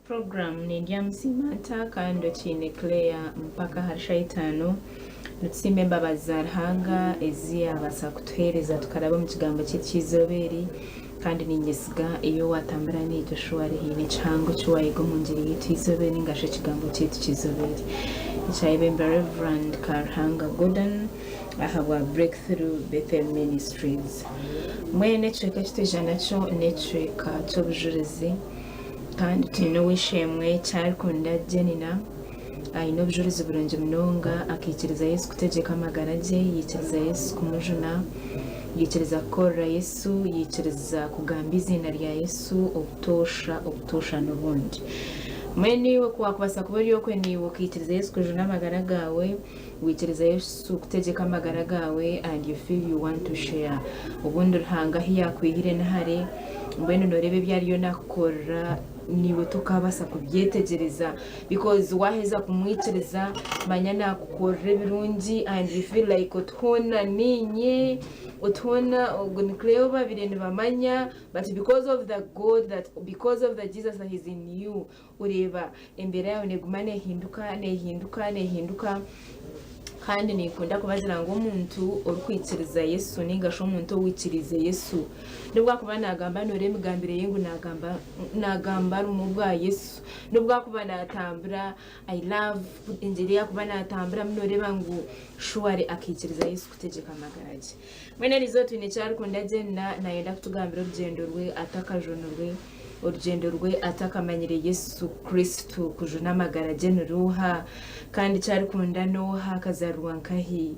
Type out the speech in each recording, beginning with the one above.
Puroguraamu Nindyamusiima Nta kandi okiine Claire mpaka ahari shaaha itaano. Nitusiima embabazi za Ruhanga ezi yaabaasa kutuheereza tukaraba omu kigambo kyaitu ky'eizooba eri. Kandi niinyesiga iwe waatambura naitwe shuwari haine ekihango eki waayega omu ngiri yaitu y'eizooba eri ninga shi ekigambo kyaitu ky'eizooba eri. Ekyayebembera Rev. Karuhanga Gordon ahabwa Breakthrough Bethel Ministries. Mbwenu ekicweka eki twija nakyo n'ekicweka ky'obujurizi. Kandi twine ow'eishe-emwe Kyarikunda Jenina, aine obujurizi burungi munonga. Akaikiriza Yesu kutegyeka amagara gye, yaikiriza Yesu kumujuna, yaikiriza kukorera Yesu, yaikiriza kugamba eiziina rya Yesu obutoosha, obutoosha n'obundi. Mbwenu iwe ku waakubaasa kuba ori okwe naiwe okaikiriza Yesu kujuna amagara gaawe, waikiriza Yesu kutegyeka amagara gaawe and you feel you want to share, obundi Ruhanga ahu yaakwihire ni hare, Mbwenu nooreeba ebi ariyo naakukorera naiwe tokaabaasa kubyetegyereza because waaheza kumwikiriza manya naakukorera ebirungi and you feel like oti hoona niinye, oti hoona ogu ni Claire ou baabaire nibamanya but because of the God that because of the Jesus that is in you oreeba embeera yaawe neeguma neehinduka neehinduka neehinduka. Kandi ninkunda kubagira ngu omuntu orikwikiriza Yesu ninga shi omuntu owikiriize Yesu n'obu akuba nagamba noreeba emigambire ye ngu nagamba nagamba rumwe obwa Yesu n'obu akuba natambura I love engyeri ei akuba natamburamu noreeba ngu shuwari akaikiriza Yesu kutegyeka amagara gye. Mbwenu eriizooba twine Kyarikunda Jenna nayenda kutugambira orugyendo rwe atakajunirwe. Orugyendo rwe atakamanyire Yesu Kristo kujuna amagara gye niruuha? Kandi eki arikunda n'oha? Akazarirwa nkahi?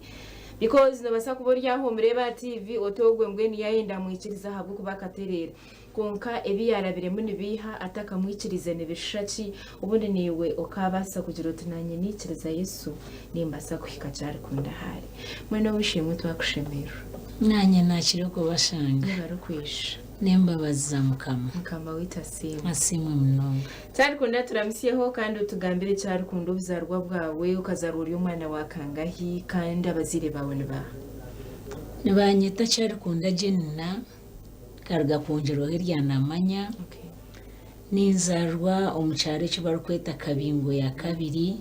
Because nobaasa kuba ori aho omureebe aha TV oti ogwe mbwenu yayenda amwikirize ahabw'okuba akatereera. Kwonka ebi yaarabiremu nibiiha atakamwikiriize nibishusha ki? Obundi naiwe okaabaasa kugira oti naanye naikiriza Yesu nimbaasa kuhika ki arikunda ahu ari. Mbwenu ow'eishe-emwe twakushemererwa. Naanye naakira okubashanga. Nibarikwija. N'embabazi za Mukama. Mukama waitu asiimwe. Asiimwe munonga. Kyarikunda turamusyeho kandi otugambire Kyarikunda obuzarwa bwawe, okazarwa ori omwana wa kangahi kandi abazaire baawe ni baaha? Nibanyeta Kyarikunda Jenina nkaruga kwongyerwaho erya Namanya. Ninzaarwa omu kyaro eki barikweta Kabingo ya kabiri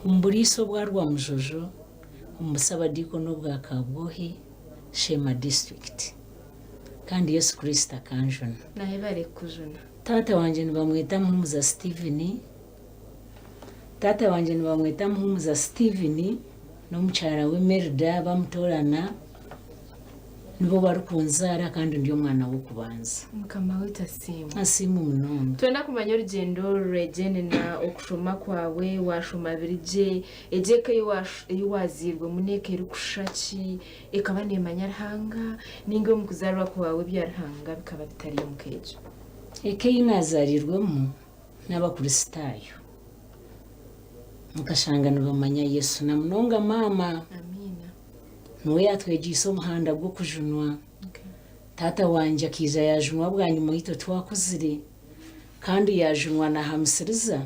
omu buriisa obwa Rwamujojo omu busabadiikoni obwa Kabwohe, Sheema disiturikiti. Kandi Yesu Kristo akanjuna. Nayebare kukujuna. Taata wangye nibamweta Muhumuza Steven. Taata wangye nibamweta Muhumuza Steven n'omukyara we Melda bamutoorana nibo barikunzaara kandi ndi omwana w'okubanza. Mukama waitu asiimwe. Asiimwe munonga. Twenda kumanya orugyendo rwe Jenina, okushoma kwawe, washoma biri gye, egyo eka ei wazairwemu n'eka erikushusha ki? Ekaba neemanya Ruhanga, nainga omu kuzaarwa kwawe ebya Ruhanga bikaba bitari omu ka egyo? Eka ei naazaariirwemu n'Abakristaayo. Nkashanga nibamanya Yesu, na munonga maama. Amiina. Niwe yaatwegyeise omuhanda gw'okujunwa. Taata wangye akaija yaajunwa bwanyima itwe twakuzire, kandi yaajunwa naahamisiriza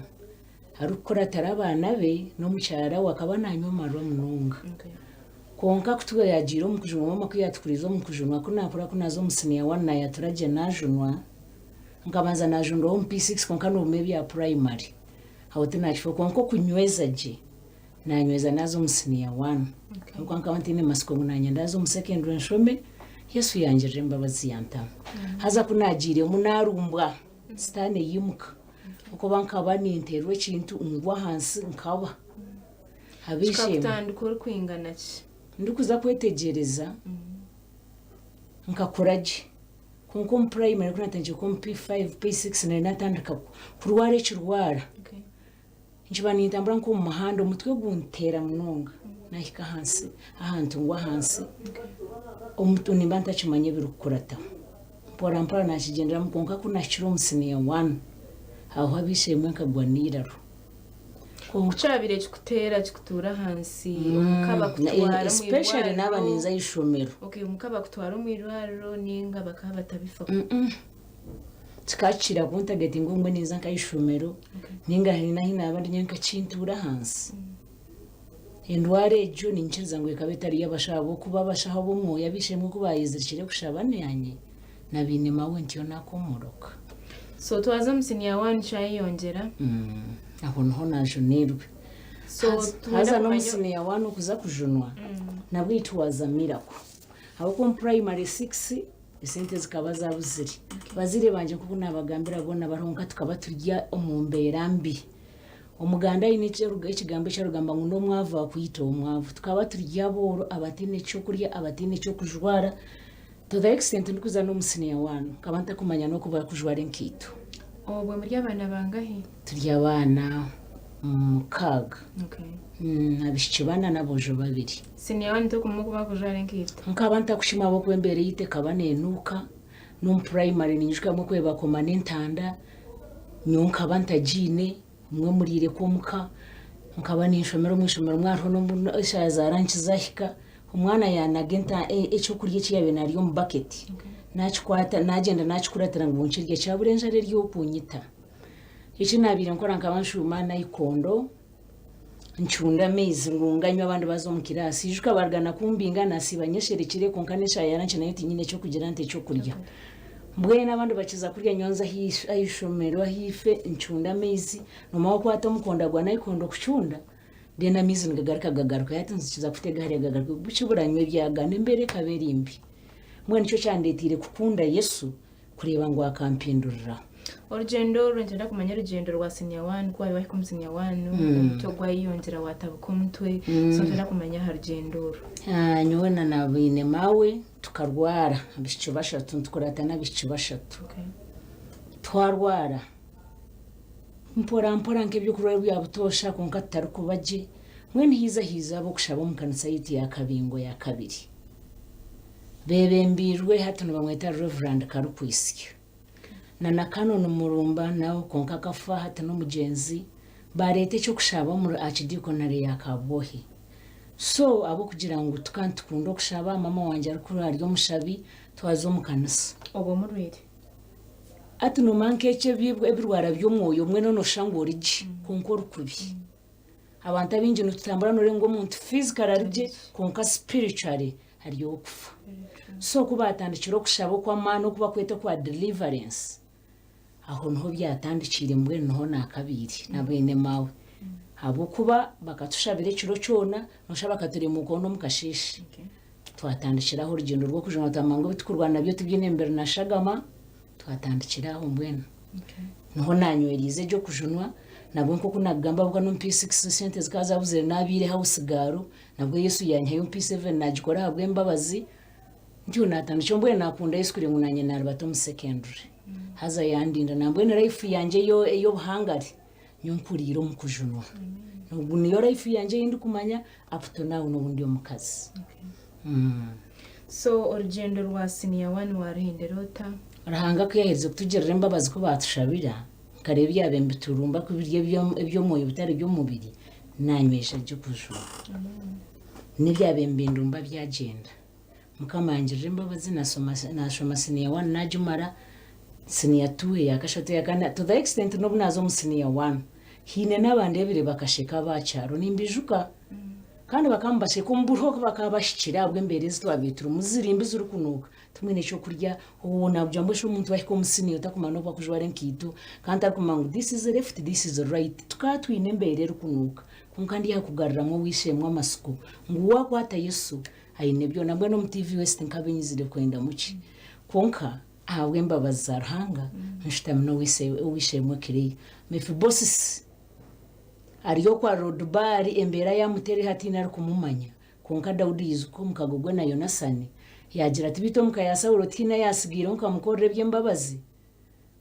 arikukuratira abaana be n'omukyara we akaba naanywa amarwa munonga. Kwonka ku twagiire omu kujunwa, maama ku yaatukuriize omu kujunwa, ku naakura ku naaza omu siniya wani naayatura gye naajunwa, nkabanza naajunirwaho omu P6 kwonka noobumwe ebya purayimari aho tinaakifaho kwonka okunyweza gye naanyweza naaza omu siniya wani ahabw'okuba nkaba ntaine matsiko ngu naanye ndaaze omu sekendure nshome, Yesu yangirira embabazi yantama. Haza ku naagiiremu naarumbwa sitaane yaimuka ahabw'okuba nkaba ninteerwa ekintu ngwa ahansi nkaba. Ab'eishe-emwe. Kikakutandika orikwingana ki? Ndikuza kwetegyereza nkakura gye kwonka omu purayimare ku naatandikire kuba omu P5, P6 nari naatandika kurwara ekirwara. Nkiba nintambura nk'omu muhanda omutwe gunteera munonga naahika ahansi ahantu ngwa ahansi omutwe nimba ntakimanya ebirikukurataho. Mpora mpora naakigyenderamu kwonka ku naahikire omu siniya wani aho ab'eishe-emwe nkagwa n'eiraro. Ku kyabaire kikuteera kikutuura ahansi omuka bakutwara omu Especially naaba irwariro ninza aha ishomero. Okay, omuka bakutwara omu irwariro ninga bakaba batabifaho? Kikakira kuntagetinga obumwe ninza nk'aha ishomero ninga haine ahu naaba ndi nyowe nkakintuura ahansi. Endwara egyo niinyikiriza ngu ekaba etari y'abashaho ahabw'okuba abashaho ab'omwoyo ab'eishe-emwe ku baayezirikire kushaba naanye, nabaine maawe ntyo naakomoroka. So twaza omu siniya wani kyayeyongyera. Aho niho naajunirwe. So Haza twenda n'omu kumanya siniya wani okuza kujunwa nabwo it was a miracle. Ahabw'okuba omu primary six esente zikaba zaabuzire. Bazaire bangye nk'oku naabagambira boona bariho kwonka tukaba turi omu mbeera mbi. Omuganda aine ekigambo eki arikugamba ngu n'omwavu akwita omwavu. Tukaba turi abooro abataine ky'okurya, abataine ky'okujwara to the extent ndikuza n'omu siniya wani nkaba ntakumanya n'oku barikujwara enkaito. Obwe muri abaana bangahi? Turi abaana 6. Abaishiki bana n'aboojo babiri. Siniya wani tokumanya oku barikujwara enkaito? Nkaba ntakushima ahabw'okuba embeera eyaitu ekaba neenuuka. N'omu purayimare ninyijuka hamwe ku bakoma n'entanda, nyowe nkaba ntagiine, imwe muriire kwonka. Nkaba ninshomera omu ishomero rimwe hariho n'obu eshaaha za ranki zaahika, omwana yaanaga ekyokurya eki yaabaire naarya omu baketi, naakikwata naagyenda naakikuratira ngu nkirye kyabura enjara eri okunyita. Eki naabaire nkora nkaba nshuuma nayikondo, ncunda amaizi ngu nganywe abandi baaza omu kiraasi. Ijuka baaruga na kumbinga naasiiba nyesherekire kwonka n'eshaaha ya ranki nayo tinyine eky'okugira nti eky'okurya. Mbwenu abandi bakiza kurya nyowe nza aha ishomero ahaifo ncunda amaizi, noomanya wakwata omukonda gwa nayikondo kucunda, then amaizi nigagaruka gagarukayo hati nikiza kutega hariya gagarukeyo bukibura nywa ebyagana embeera ekaba eri mbi. Mbwenu nikyo kyandeeteire kukunda Yesu kureeba ngu akampinduriraho. Orugyendo orwo niinyenda kumanya orugyendo rwa siniya wani ku waabaire wahika omu siniya wani omutwe gwayeyongyera waatabuka omutwe so nitwenda kumanya aha rugyendo orwo. Nyowe na na baine maawe tukarwara abaishiki bashatu nitukuratana abaishiki bashatu. Twarwara mpora mpora nk'ebyokurwara ebya butoosha kwonka tutarikuba gye mbwenu haija haija ab'okushaba omu kanisa yaitu ya Kabingo ya kabiri. Beebembeirwe hati nibamweta Rev. Karikwisya. Na na Canon Murumba nawe kwonka akafa hati n'omugyenzi. Baareeta eky'okushaba omuri Archdeaconry ya Kabwohe. So ahabw'okugira ngu tukaba nitukunda okushaba, maama wangye arikuba ari omushabi, twaza omu kanisa. Obwo murwaire? Hati noomanya nk'eki ebirwara by'omwoyo obumwe nooshusha ngu ori gye kwonka ori kubi. Abantu abaingi nitutambura nooreeba ngu omuntu physically ari gye kwonka spiritually ari ow'okufa. So ku baatandikire okushaba okw'amaani oku barikweta okwa deliverance, aho niho byatandikiire mbwenu niho naakabaire na beene maawe. Ahabw'okuba bakatushabira ekiro kyona, nooshusha bakaturemuukaho n'omu kasheeshe. Twatandikira aho orugyendo rw'okujunwa twamanya ngu ebi turikurwana nabyo tibyine mubiri na shagama, twatandikira aho mbwenu. Niho naanyweriize eby'okujunwa, nabwo nk'oku naakugamba ahabw'okuba n'omu P6 esente zikaba zaabuzire naabaire house girl, nabwo Yesu yaanyihayo omu P7 naagikora ahabw'embabazi, ntyo naatandikira mbwenu naakunda Yesu kureba ngu naanye naaribata omu secondary. Haza yandinda nambwenu life yangye ey'obuhangare nyowe nkuriire omu kujunwa. Ogu niyo life yangye ei ndikumanya up to now n'obu ndi omukazi. So orugyendo rwa siniya wani waruhendera ota? Ruhanga ku yaaherize kutugirira embabazi ku baatushabira, nkareeba ebyabaire nibiturumba ku biri eby'omwoyo bitari by'omubiri, naanywesha gye okujunwa. N'ebyabaire nibindumba byagyenda. Mukama yangirira embabazi naashoma siniya wani naagimara, siniya tuu, eya kashatu, eya kana, to the extent n'obu naaza omu siniya wani, haine n'abandeebire bakasheka aba kyaro nimbijuka. Kandi bakaba nibasheka omu buriho ku bakaba bahikire ahabw'embeera ezi twabaire turimu ziri mbi zirikunuuka. Timwine ky'okurya, oo naagira ngu shi omuntu wahika omu siniya otakumanya n'obu akujwara enkaito kandi tarikumanya ngu this is left, this is right. Tukaba twine embeera erikunuuka kwonka ndi aha kugaruramu ow'eishe-emwe amatsiko ngu waakwata Yesu aine byona. Mbwenu omu TV West nkaaba nyizire kwenda muki? Kwonka ahabw'embabazi za Ruhanga nshutami n'ow'eishe-emwe Claire. Mefibosisi ari okwa Lodebaari embeera yaamuteera hatiine arikumumanya. Kwonka Daudi yaijuka omukago gwe na Yonasani, yaagira ati, Beitu omu ka ya Saulo tihaine ayaatsigaireho nkamukorera eby'embabazi?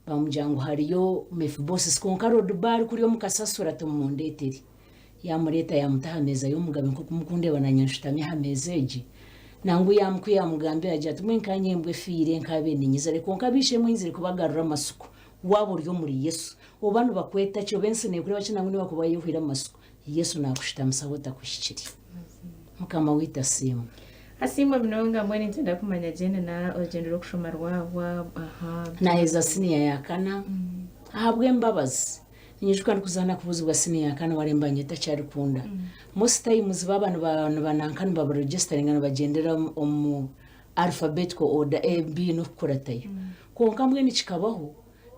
Baamugira ngu hariyo Mefibosesi, kwonka Lodebaari kuri omu kasasiro ati, Mumundeetere. Yaamureeta yaamuta aha meeza y'omugabe nk'oku murikundeeba naanye nshutami aha meeza egi. Nangwa ku yaamugambira yaagira ati, Mbwenu nkaanye embwa efiire nkaabaire niinyizire, kwonka ab'eishe-emwe nyizire kubagarura amatsiko. Waaba ori omuri Yesu, oba nibakweta ki, oba ensi neekureeba ki nangwa nibakuba baayehwire amatsiko, Yesu naakushutamisaho otakuhikire. Mukama waitu asiimwe. Asiimwe munonga mbwenu nitwenda kumanya gye na orugyendo rw'okushoma rwahwa aha. Naaheza siniya ya kana ahabw'embabazi. Ninyijuka ndikuzaana kubuuzibwa siniya ya kana wareeba nibanyeta Kyarikunda. Most times baaba nibananka nibabaregisteringa nibagyendera omu alphabetical order A, B n'okukuratayo. Kwonka mbwenu kikabaho.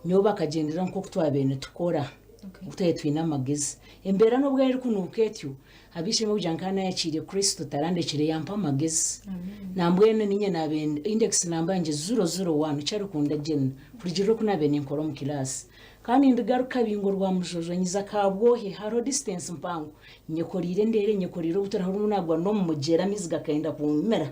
Nyowe bakagyendera nk'oku twabaire nitukora, oku twabaire twine amagezi. Embeera n'obu erikunuuka etyo, ab'eishe-emwe kugira ngu nkaba naayakiire Kristo tarandekire yampa amagezi. Nambwenu niinye naabaire index namba yangye ziro ziro one kyarikunda Jane kurugiirira oku naabaire ninkora omu kiraasi. Kandi ndigaruka Kabingo Rwamujojo nyiza Kabwohe hariho distance mpango. Nyekoriire endeere, nyekoriire obutura hariho obu naagwa n'omu mugyera amaizi gakenda kummira.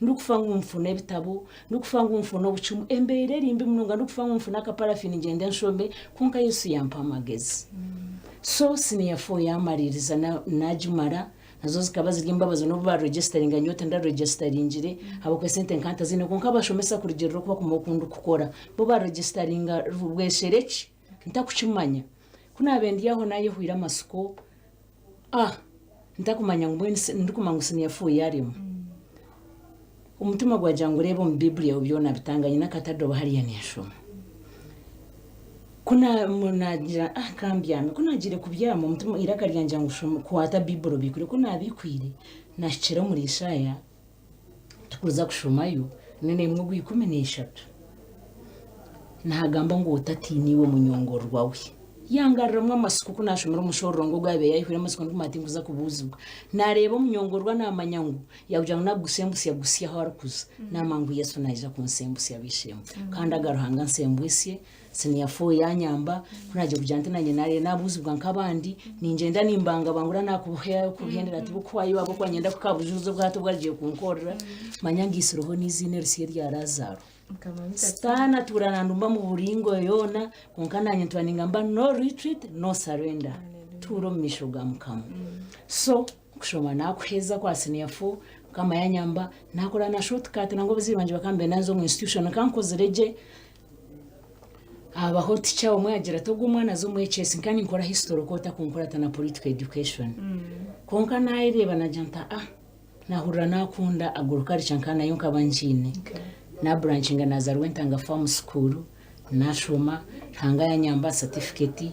Ndikufa ngu nfune ebitabo, ndikufa ngu nfune obucumu, embeera eri mbi munonga, ndikufa ngu nfune akaparafini ngyende nshome, kwonka Yesu yampa amagezi. So siniya fo yamariiriza nagimara, nazo zikaba ziri embabazi n'obu baregisitaringa nyowe tindaregisitaringire ahabw'okuba esente nkaba ntaziine kwonka abashomesa kurugiirira oku barikumanya oku ndikukora, bo baregisitaringa bwesherekye ntakukimanya. Ku naabaire ndi aho naayehwire amatsiko, Ah! Ntakumanya ngu mbwenu ndikumanya ngu siniya fo yarema. Omutima gwagira ngu reeba omu Baiburi yawe byona bitanga nyine akatadobo hariya ninshoma. Ku nagira ah kambyame, ku nagiire kubyama omutima eiraka ryangira ngu shoma kwata Baiburi obiikure, ku naabiikwire naahikira omuri Isaaya Tukuza kushomayo n'emwe ogwa 13 nahagamba ngu otatiina iwe munyongororwa we. Yangaruramu amatsiko ku nashomire omushororongo ogu yabaire yayihwire amatsiko ndikumanya tinkuza kubuuzibwa. Nareeba omunyongororwa namanya ngu yakugira ngu nagusembusya gusya ahu arikuza namanya ngu Yesu naija kunsembusya ab'eishe-emwe. Kandi aga Ruhanga ansembwisye Siniya fo yanyamba, ku naagira kugira nti naanye naareeba naabuuzibwa nk'abandi, ningyenda nimbangabangura naakubuhendera tibukuhwayo ahabw'okuba niinyenda kukabujuuza obwato obu arigiye kunkorera, manya ngiitsireho n'eiziina erisya erya Laazaaro. Sitaane atuura nandumba omu buringo yoona, kwonka naanye ntuura ningamba no retreat, no surrender, tuura omu maisho ga Mukama. So kushoma naakuheeza kwa siniya fo, Mukama yanyamba, naakora na short cut nangwa abazaire bangye bakaba nibenda nze omu institution, nka nkozire gye, Habaho teacher omwe yagira ati ogu omwana aze omu HS nka ninkora history ku otakunkurata na political education. Kwonka nayereeba nagira nti aa nahurira nakunda agriculture nka nayo nkaba ngiine. Naburanchinga naza Rwentanga farm school nashoma Ruhanga yanyamba certificate.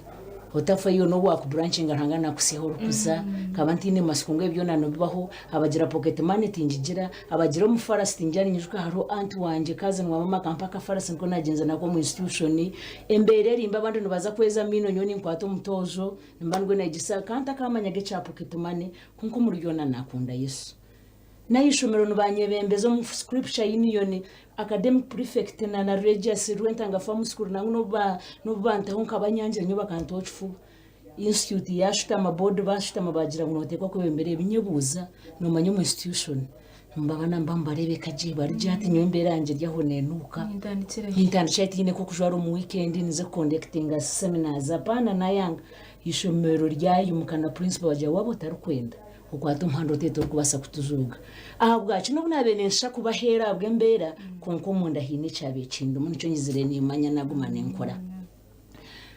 Otafayo n'obu wakuburanchinga Ruhanga nakutsya ahu orikuza. Nkaba ntaine matsiko ngu ebi byona nibibaho. Abagira pocket money tingigira, abagira omufarasi tingira ninyijuka hariho aunt wangye cousin wa mama akampa akafarasi niko nagyenze nako omu institution. Embeera eri mbi abandi nibaza kweza amaino nyowe ninkwata omutoozo nimba nigwe nayegyesa kandi ntakamanyaga ekya pocket money kwonka omuri byona nakunda Yesu. N'aheishomero nibanyebembeza omu scripture union, academic prefect na na religious Rwentanga farm school nangwa n'obu bantaho nkaba nyangire nyowe bakantaho kifuba. Institute yashutama, board bashutama bagira ngu noteekwa kwebembera ebi nyebuuza nomanya omu institution nibaba namba nibareebeka gye bari gye hati nyowe embeera yangye eri aho nenuuka nintandikira tihaine nk'okujwara omu weekend nize kuconductinga seminars apaana nayanga eishomero ryayimuka na principal bagira waaba otarikwenda okwate omuhanda oteete orikubaasa kutuzuuga ahabwaki n'obu naabaire ninsha kubaheera ahabw'embeera kwonka omunda haine ekyabaire kindimu nikyo nyizire nimanya naguma ninkora.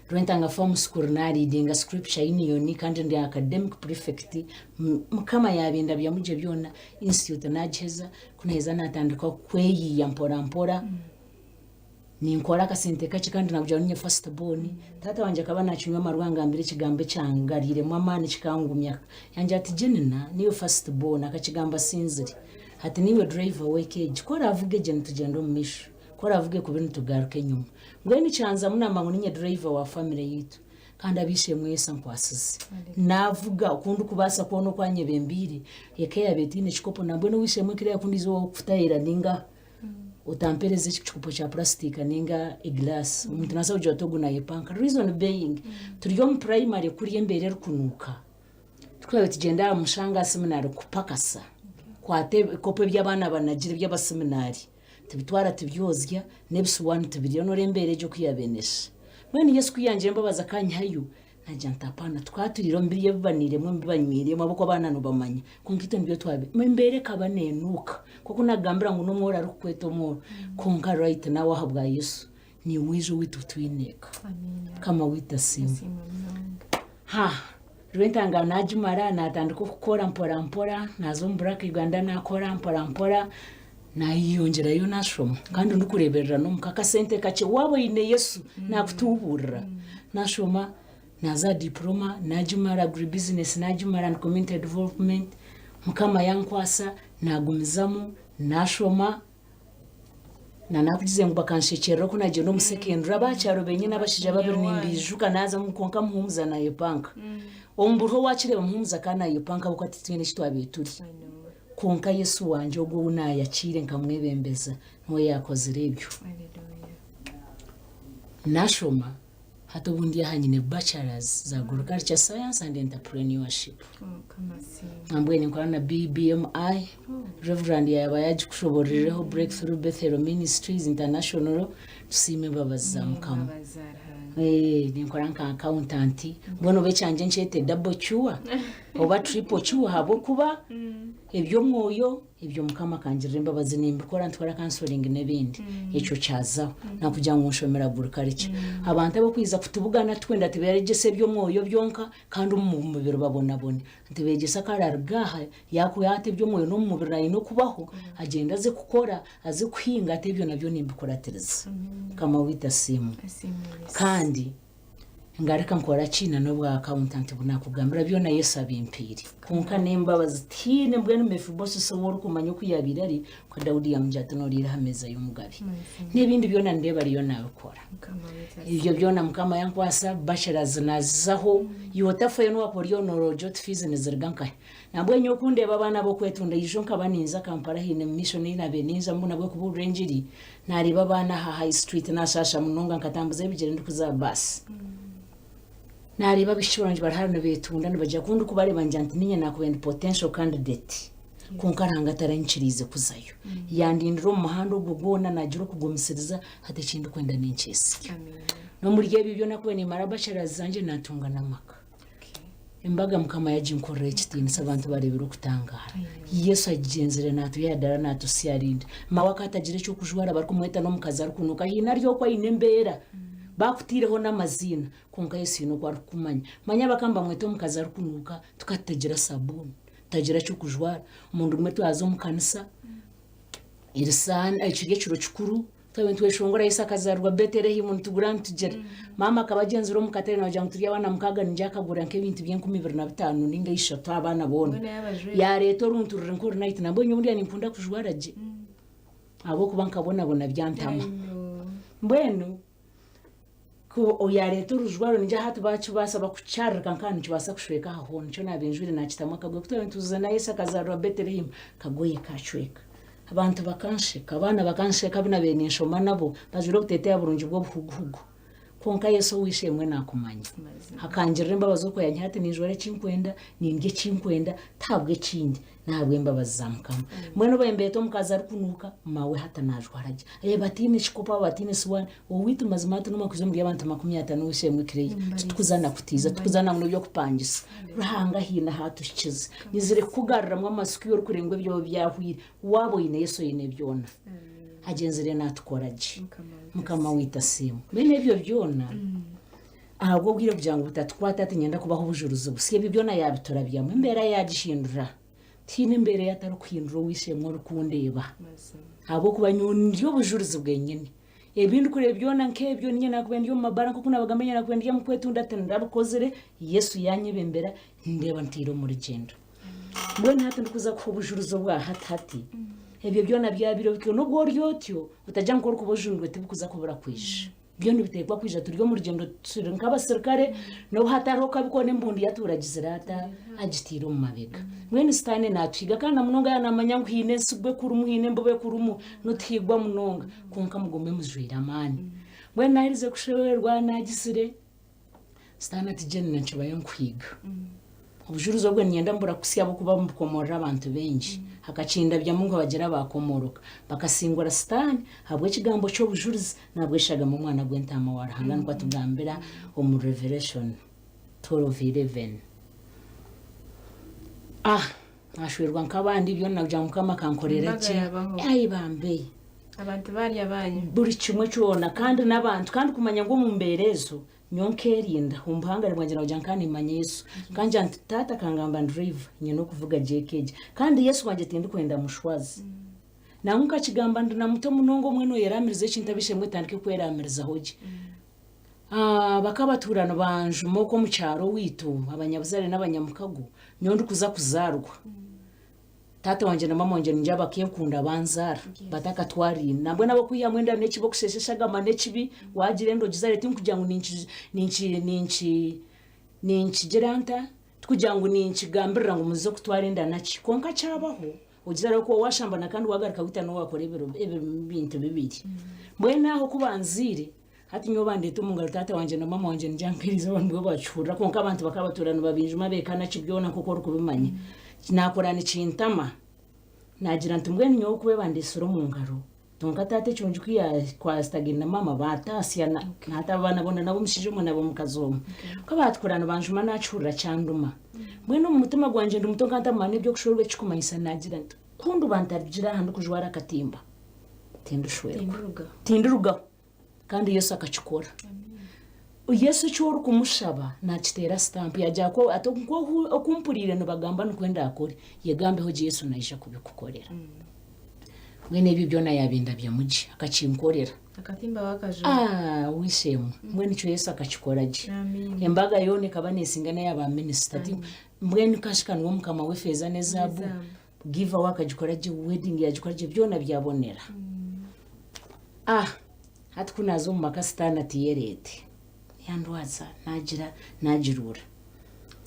Rwentanga Form School naleadinga Scripture Union kandi ndi academic prefect. Mukama yabindabyamu gye byona, institute nagiheza, ku naheza natandika kweyiiya mpora mpora, ninkora akasente kakye kandi nakugira ngu ninye first born. Taata wangye akaba nakinywa amarwa angambira ekigambo ekyangariiremu amaani kikangumya. Yangira ati Jenina niiwe first born, akakigamba asinzire, ati niiwe driver w'eka egi, ku oravuge gye nitugyenda omu maisho. Ku oravuge kubi nitugaruka enyima. Mbwenu kyanzamu namba ngu ninye driver wa family yaitu kandi ab'eishe-emwe Yesu ankwasize. Navuga oku ndikubaasa kwona oku anyebembeire. Eka yaaba etaine kikopo nambwenu ow'eishe-emwe kiriya ku ndiiza owaawe kukutaahirira ninga otampereza ekikopo kya purasitika ninga egiraasi. Omuntu naabaasa kugira ati ogu nayepanka. Reason being turi omu primary kuriya embeera erikunuuka. Tukaba nitugyenda aha Mushanga seminary kupakasa kwata ebikopo ebi abaana banagire eby'abaseminari. Tubitwara tubyozya, n'ebisuwaani tubirya. Noreeba embeera egyo ku yaabaire neeshusha. Mbwenu Yesu ku yangire embabazi akanyihayo, naagira nti apaana, tukaba turiire omu biryo ebi baniiremu, omu bi banyweiremu ahabw'okuba abaana nibamanya. Kwonka itwe nibyo twabaire. Embeera ekaba neenuuka. Nk'oku naakugambira ngu n'omworo arikukweta omworo. Kwonka right now ahabwa Yesu, niiwe oija owaitu twine eka. Mukama waitu asiimwe. Ha, Rwentanga naagimara, naatandika okukora mpora mpora, naaza omu Black Uganda naakora mpora mpora. Naayeyongyerayo naashoma kandi ndikureeberera n'omuka akasente kakye waaba oine Yesu naakutuubuurira. Naashoma naaza aha diploma naagimara agribusiness naagimara and community development mukama yankwasa naagumizamu naashoma. Na nakugize ngu bakanshekyerera oku nagyenda omu secondary abakyaro benyini abashaija babiri nimbijuka nazamu kwonka Muhumuza nayepanka. Omu buriho wakireeba Muhumuza ka nayepanka ahabw'okuba titwine eki twabaire turi. Kwonka Yesu wangye ogwo ou nayakiire nkamwebembeza niwe yakozire ebyo. Nashoma Hati obu ndi aha nyine bachelors za Agriculture Science and Entrepreneurship. Nambwenu ninkora na BBMI, Reverend yaaba yagikushoborerireho Breakthrough Bethel Ministries International, tusiime embabazi za Mukama. Eh, ninkora nka accountant, mbwenu oba ekyangye nkyete double cure oba triple cure ahabw'okuba eby'omwoyo Ebyo Mukama akangirira embabazi nimbikora ntwara counseling n'ebindi ekyo kyazaho nakugira ngu nshomera agriculture. Abantu abakwiza kutubugana twenda tibegyesa eby'omwoyo byonka kandi omu mubiri babonabone. Nitubegyesa ku araruga aha yakwata eby'omwoyo n'omu mubiri aine okubaho agyende aze kukora aze kuhinga ati ebyo nabyo nimbikuratiriza. Mukama waitu asiimwe. Kandi Ngaruka nkora ki na n'obwa accountant obu naakugambira byona Yesu abimpaire. Kwonka n'embabazi tihaine mbwenu Mefibosesi ou orikumanya oku yaabaire ari, ku Daudi yaamugira ati nooriira aha meeza y'omugabe. N'ebindi byona nindeeba ariyo naabikora. Ebyo byona Mukama yankwasa, bachelors naazizaho, iwe otafayo n'obu waakuba ori onooroogye oti fees niziruga nkahi. Nambwenu nyowe ku ndeeba abaana ab'okwetunda ijo nkaba ninza Kampala haine mission ei naabaire ninzamu nabwo kubuurira engiri, Naareeba abaana aha High Street naashaasha munonga nkatambuza ebigyere ndikuza aha baasi. Naareeba abaishiki bangye bari hare nibeetunda nibagira ku ndikubareeba ngira nti niinye naakubaire ndi potential candidate kwonka Ruhanga taranyikiriize kuzayo. Yandindira omu muhanda ogwo gwona naagira okugumisiriza hati eki ndikwenda ninkyesiga. N'omuri ebyo byona ku nimara bachelors zangye naatunga n'amaka. Embaga Mukama yaginkorera ekitiinisa abantu bareebire okutangaara. Yesu agigyenzire naatuyadara naatutsya arinde. Maawe akaba atagira eky'okujwara barikumweta n'omukazi arikunuuka haine ari okwo aine embeera baakutaireho n'amaziina kwonka Yesu haine oku arikukumanya. Manya bakaba nibamweta omukazi arikunuuka tukaba tutagira sabuuni, tutagira ky'okujwara. Omurundi gumwe twaza omu kanisa kiri ekiro kikuru Twaba nitweshongora Yesu akazaarwa Betelehemu nitugura nitugira. Maama akaba agyenzire omu katare naagira ngu turi abaana mukaaga niingira akagura nk'ebintu by'enkumi ibiri na bitaano ninga ishatu abaana boona. Mbwenu yaabajwera. Yaareeta oruntu ruri nk'orunayiti nambwenu nyowe buriya ninkunda kujwara gye ahabw'okuba nkabonabona byantama. I know. Mbwenu Ku yaareeta orujwaro ningira hati baakibaasa bakukyarika nka nikibaasa kushweka aha hoona. Nikyo naabaire njwaire naakitamu akagoye. Ku twabaire nituza Yesu akazaarwa Betelehemu, akagoye kaacweka. Abantu bakansheka, abaana bakansheka abu naabaire ninshoma nabo, bajwaire obuteeteeya burungi bw'obuhuguhugu. Kwonka Yesu ow'eishe-emwe naakumanya. Akangirira embabazi okwo yaanyiha ati ninjwara eki nkwenda, nindya eki nkwenda, tihabw'ekindi. N'ahabw'embabazi za Mukama. Mbwenu obu mbeeta omukazi arikunuuka, maawe hati naajwara gye. Reeba tihaine kikopo aba tihaine siwaani. Owaitu mazima hati n'omwe kwija omuri abantu 50 ow'eishe-emwe Claire. Titukuza na kutiiza, titukuza na n'eby'okupangisa. Ruhanga haine ahu atuhikize. Nyizire kukugaruramu amatsiko iwe orikureeba ngu ebyawe byahweire. Waaba oine Yesu oine byona. Agyenzire naatukora gye. Mukama waitu asiimwe. Mbwenu ebyo byona. Ahabw'obwire kugira ngu butatukwata tinyenda kubaha obujurizi busya. Ebyo byona yaabiturabyamu, embeera yaagihindura. Tihaine embeera ei atarikuhindura ow'eishe-emwe orikundeeba. Ahabw'okuba nyowe ndi obujurizi bwenyini. Ebi ndikureeba byona nk'ebyo, niinye naakubaire ndi omu mabaara nk'oku naabagambire, niinye naakubaire ndi omu kwetunda, tindabikoze. Yesu yaanyebembera, nindeeba ntaire omu rugyendo. Mbwenu hati ndikuza kuha obujurizi obwa hati hati, ebyo byona byabaire bityo. N'obu ori otyo, otagira ngu ku orikuba ojunirwe tibikuza kubura kwija. Byona nibiteekwa kwija turi omu rugyendo turi nk'abasirikare n'obu hatariho kabi koona embundu yatuura agizire ata agitiire omu mabega. Mbwenu sitaane naatuhiga kandi na munonga yaaba naamanya ngu haine ensigo ekurimu haine embibo ekurimu nituhigwa munonga kwonka mugume mujwaire amaani. Mbwenu naaherize kushoberwa naagizire Sitaane ati Jenna nkibayo nkuhiga. Obujurizi obwe niinyenda mburakusya ahabw'okuba nibukomorora abantu baingi. Hakakindabyamu ngu habagira abaakomoroka bakasingura Sitaane ahabw'ekigambo ky'obujurizi n'ahabw'eshagama Omwana gw'Entaama wa Ruhanga nikwo atugambira omu Revelation 12:11. Ah, naashwerwa nk'abandi byona nagira ngu Mukama akankorera Embaga gye. yaabaho. Ai bambe! Abantu baarya baanywa. Buri kimwe kyona kandi n'abantu kandi kumanya ngu omu mbeera ezo Nyowe nkerinda, omu buhangare bwangye nagira nka nimanya Yesu. Nkangira nti taata akangamba driver nyine okuvuga gye eka egi. Kandi Yesu wangye tindikwenda mushwaze. Nangwa nkakigamba ndi na muto munonga omwe noyeramiriza ekintu abishemwe etandike kweramirizaho gye. Bakaba batuura nibanjuma okwo omu kyaro owaitu abanyabuzare n'abanyamukago nyowe ndikuza kuzaarwa. Taata wangye na maama wangye ningira bakenkunda banzaara batakatwariine. Nambwenu ab'okwihamu enda n'ekibi, okusheesha eshagama n'ekibi, waagira enda ogizaare tinkugira ngu ninki ninki ninki ninkigira nta, tikugira ngu ninkigambirira ngu muze kutwara enda naki. Kwonka kyabaho ogizaare ahabw'okuba waashambana kandi waagaruka wita n'owaakora ebiro ebintu bibiri. Mbwenu aho ku banzaire, Hati nyowe bandeeta omu ngaro taata wangye na maama wangye nigira ngu erizooba nibwo bakihurira kwonka abantu bakaba batuura nibabinjuma beeka naki byona nk'oku orikubimanya. Naakura nikintama naagira nti mbwenu nyowe ku bandeetsire omu ngaro kwonka taata ekirungi ku yaakwatagine na maama baataasyana na hati abaana boona n'ab'omushaija omwe n'ab'omukazi omwe. Ku baatukura nibanjuma naakihurira kyanduma. Mbwenu omu mutima gwangye ndi muto nkaba ntamanya n'eby'okushwerwa ekikumanyisa naagira nti ku ndiba ntarugire aha ndikujwara akatimba tindishwerwa tindirugaho. Kandi Yesu akakikora. Yesu eki orikumushaba nakiteera sitampu yagira ku ati nk'oku oku mpuriire nibagamba nikwo ndaakore, yegambeho gye Yesu naija kubikukorera. Mbwenu ebyo byona yaabindabyamu gye akakinkorera. Akatimba wakajura. Ah, w'eishe-emwe mbwenu ekyo Yesu akakikora gye. Amiina. Embaga yoona ekaba neesinga n'eya baaminisita. Ti mbwenu kashika niwe mukama w'efeeza n'ezaabu, N'ezaabu. give away akagikora gye, wedding yaagikora gye, byona byabonera. Ah! Hati ku naaza omu maka sitaane ati yereete. Yandwaza, naagira, naagiruura.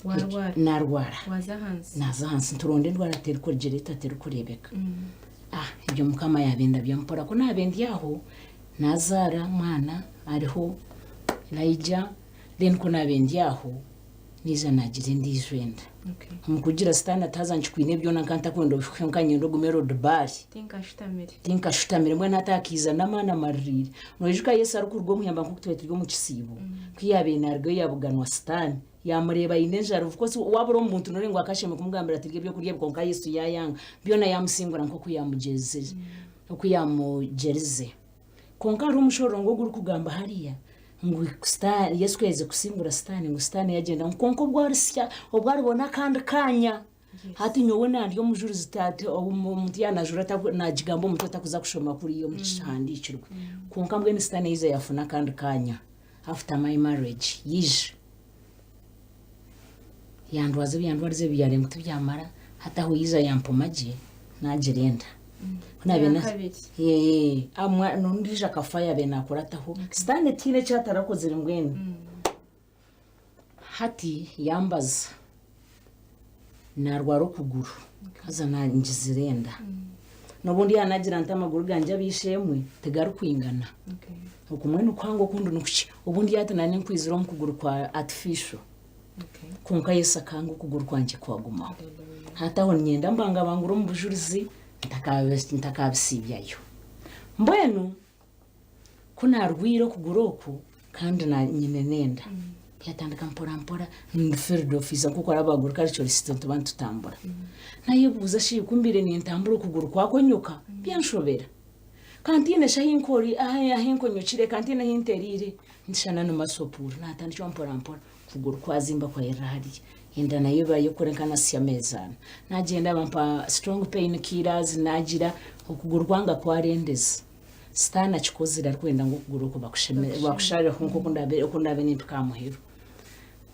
Waarwara? Naarwara. Waaza ahansi? Naaza ahansi nituronda endwara terikugira eta terikureebeka. Ah, ebyo Mukama yaabindabya mpora. Ku naabe ndi aho, naazaara omwana ariho Elijah, then ku naabe ndi aho, Naija naagira endiijo enda. Omu kugira sitaane ati haza nkikwine byona nka ntakwenda obihweho nka nyenda ogume Lodibaari. Tinkashutamire. Tinkashutamire mbwenu hati akaija n'amaani amaririire. Noijuka Yesu arikuruga omu ihamba nk'oku twaba turi omu kisiibo, ku yaabaire naarugayo yaabuganwa sitaane, yaamureeba aine enjara of course waaba ori omu muntu nooreeba ngu akashemereire kumugambira ati rya ebyokurya ebi kwonka Yesu yaayanga. Byona yaamusingura nk'oku yaamugyezire, oku yaamugyerize. Kwonka hariho omushororongo ogurikugamba hariya ngu Sitaane, Yesu ku yaaherize kusingura Sitaane, ngu Sitaane yagyenda ngu kwonka obu arisya, obu aribona akandi kaanya, hati nyowe nandi omujurizi taata omuntu yaaba naajura naagigamba omuntu otarikuza kushoma kuriya omu kihandiikirwe. Kwonka mbwenu Sitaane yaija yaafuna akandi kaanya after my marriage, yaija yandwaza ebi yandwarize ebi yareeba ngu tibyamara, hati aho yaija yampoma gye naagira enda. Ku naabaire na- Yakabiri. Yee, amwa- n'ondiijo akafa yaabaire naakurataho. Sitaane tihaine eki atarakozire mbwenu. Hati yambaza naarwara okuguru haza nangizire enda. N'obundi yaaba naagira nti amaguru gangye ab'eishe-emwe tigarikwingana. Okumwe nikuhango okundi nikukye. Obundi yaaba ati naanye nkwizire omu kuguru kwa artificial. Kwonka Yesu akanga okuguru kwangye kwagumaho. Hati aho niinyenda mbangabangure omu bujurizi ntakabisiibyayo. Mbwenu ku naarwaire okuguru oku kandi nyine n'enda, byatandika mporampora ndi field officer nk'oku oraba agriculturist nituba nitutambura. Naayebuuza shi ku mbaire nintambura okuguru kwakonyuka? Byanshobera. Ka ntiine shi ahu nkonyokire, ka ntiine ahu ntereire, nti shana ni masopuuru. Naatandikira mporampora. Okuguru kwazimba kwayerera hariya. Enda nayo eba y'okure nka nasya ameezi ana. Nagyenda bampa strong pain killers nagira okuguru kwanga kwarendeza. Sitaane akikozire arikwenda ngu okuguru oku bakusharireho nk'oku oku ndaabe nimpika aha muheru.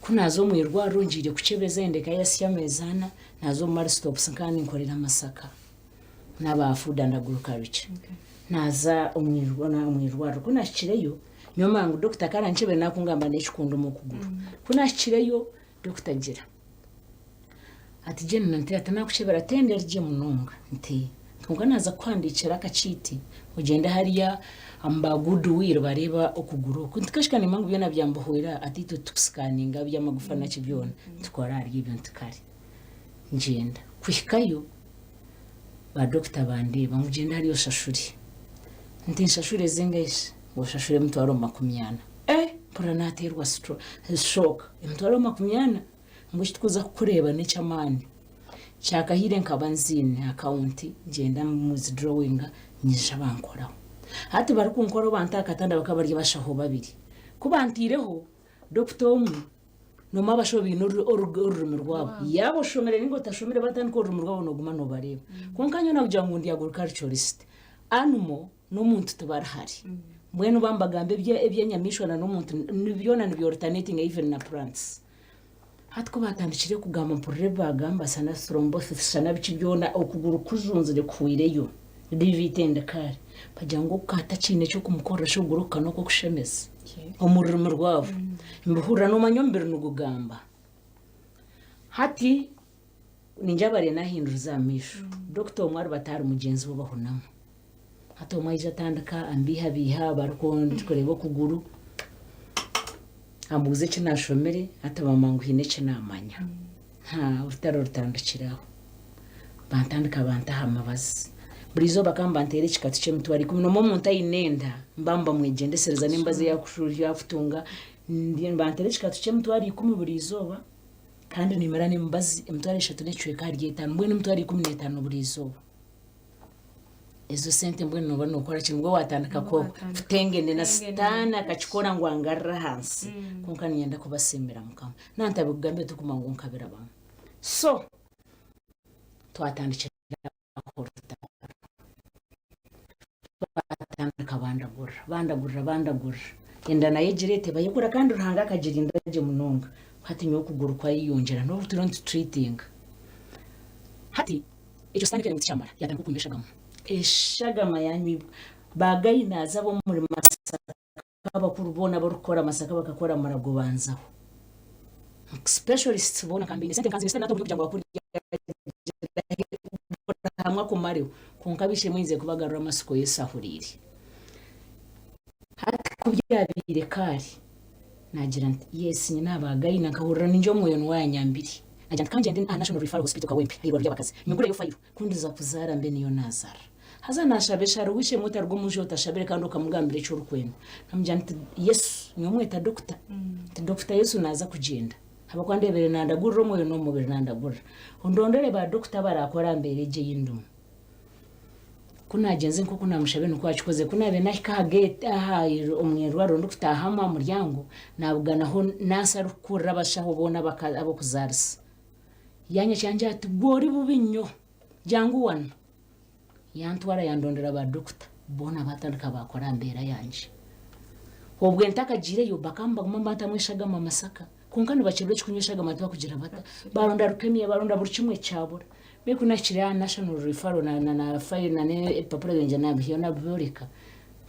Ku naaza omu irwariro ngiire kukyebeza endeka yasya ameezi ana, naaza omu Marie-Stopes nkaba ninkorera Masaka n'aba food and agriculture. Naaza omu irwariro ku naahikireyo, Nyowe manya ngu dokita ku arankyebere nakungamba n'ekikundi omu kuguru. Ku naahikireyo, dokita agira ati Jane nti ati nakukyebera tenda eri gye munonga nti kwonka naaza kukuhandiikira akakiiti ogyende hariya omu ba good will bareebe okuguru oku. Nti kashika nimanya ngu byona byambuhwera ati itwe titukusikaninga eby'amagufa naki byona nitukora ahari ebyo nti kare. Ngyenda kuhikayo ba dokita bandeeba ngu gyenda hariya oshashure. Nti nshashure zingahi? Ngu oshashure emitwaro 40. Eh! Mpurira naateerwa shock. Emitwaro 40? Ngu eki turikuza kukureeba n'eky'amaani. Kyakahiire nkaba nziine akawunti ngyenda withdrawinga nyija bankoraho. Hati barikunkoraho banta aha katanda bakaba bari abashaho babiri. Ku bantaireho, dokita omwe Noomanya abashaho baine orurimi rwabo. Yaaba oshomire nainga otashomire baatandika orurimi rwabo nooguma noobareeba. Kwonka nyowe naakugira ngu ndi agriculturist, animal n'omuntu tibari hare. Mbwenu baaba nibagamba eby'enyamaishwa na n'omuntu byona nibi alternatinga even na plants. Hati ku baatandikire kugamba mpurira ebi baagamba shana thrombosis shana biki byona okuguru kujunzire kuhwireyo riva itendekaari bagira ngu oku hatakiine eky'okumukorera shi okuguru oku ka n'okw'okushemeza omu rurimi rwabo. Mbihurira noomanya omubiri nigugamba. Hati ningira bariyo nahinduriza aha maisho. Dokita omwe ariba atari mugyenzi we bahunama. Hati omwe aija atandika ambiihabiiha barikureeba okuguru, ambuuza eki naashomire, hati bamanya ngu haine eki naamanya. Orutaro rutandikire aho. Bantandika banta aha mabazi. Buri izooba bakaba nibanteera ekikatu ky'emitwaro ikumi. Noomanya omuntu aine enda, nibaba nibamwegyendesereza n'emibazi ei arikutunga. Nibanteera ekikatu ky'emitwaro ikumi buri izooba. Kandi nimara n'emibazi emitwaro eshatu n'ekicweka ahari etaano, mbwenu emitwaro 15 buri izooba. Ezo sente mbwenu nooba nookora ki? Nibwo waatandika kutengenena Sitaane akakikora ngu angarure ahansi. Kwonka niinyenda kubasiimira Mukama. Naantabikugambire tirikumanya ngu nkabirabamu. So, twatandikira aho orutaro. Batandika bandagurira, bandagurira, bandagurira. Enda nayo egira eti ebayekura kandi Ruhanga akagirinda gye munonga. Hati nyowe okuguru kwayeyongyera n'obu turiyo nitutreatinga. Hati ekyo Sitaane ku yaareeba ngu tikyamara, yaatandika okunywa eshagama. Eshagama yanywibwa. Baagainaaza ab'omuri Masaka abakuru boona abarikukora Masaka bakakora amarago banzaho. Specialists boona nka mbaine sente nka nzine sente nata oburyo kugira ngu bakuru hamwe akumareho kwonka ab'eishe-emwe nyizire kubagarura amatsiko Yesu ahuriire. Hati ku byabaire kaari naagira nti yes nyine aba gyna nkahurira ningye omwoyo niwe ayanyambire naagira nti ka ngyende aha National Referral Hospital Kawempe ah'eirwariro ry'abakazi nyigureyo fayiro ku ndiza kuzaara mbe niyo naazaara. Haza naashaba eshaara ow'eishe-emwe otaruga omu nju otashabire kandi okamugambira eki orikwenda. Nkamugira nti, Yesu, nyowe mweta dokita, nti dokita Yesu naaza kugyenda ahabw'okuba ndeebire nandagurira omwoyo n'omubiri nandagurira. Ondondere baadokita abaraakore aha mbeera egi ei ndimu. Ku naagyenzire nk'oku naamushabire nikwo aakikozire. Ku naabaire naahika aha geeti aha omu irwariro ndikutaahamu aha muryango, naabuganaho naasi arikukurira abashaho boona ab'okuzaarisa. Yaanyakira yangira ati, Gwe ori bubi nnyo, jangu wanu. Yantwara yandondera ba dokita boona batandika bakora aha mbeera yangye. Obwe ntakagiireyo bakaba nibaguma nibantamu eshagama Masaka kwonka nibakyebura ekikunywa eshagama tibakugira bata baronda leukemia baronda buri kimwe kyabura. Mbwenu ku nahikire aha National Referral na na file na n'ebipapura byangye nabihayo nabiboreka